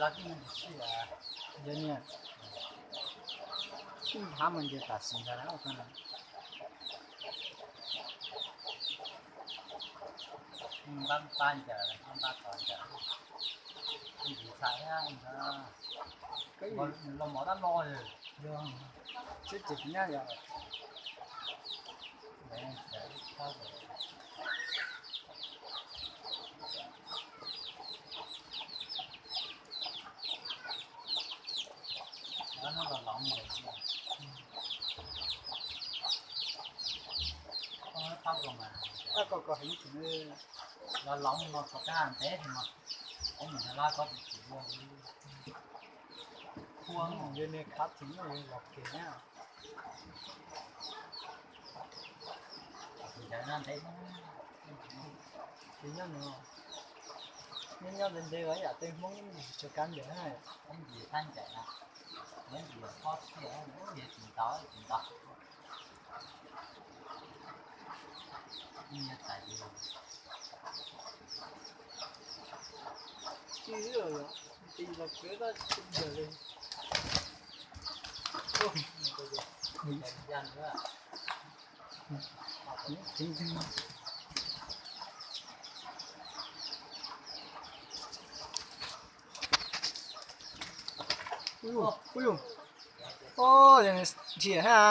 Los tij me ntsis sij, yog niag tij nthab mus nce tam sim ntawd na. Npab npab ncaws, npab npab tod ncaws, ntsis tshais ntawd, los mov tab los. Yog, sib tsis nyab yog. Tab ko ko heev tseem, los los mus no txog kab ntev mas, ov mus nrog lab koj tsis tsim ua li. Yog niag khab tseem muaj yog los kiag na. Ces nyob no, nyob nyob ntev ntev los yam tej Hmoob tsis kav ncaws na. Ntsis thab ncaws na, ntsis pob txhiaj, tsis ntaus tsis ntaus. Tsis los kwv tab tsis ncaws li. Ui, ui, ntshis ha.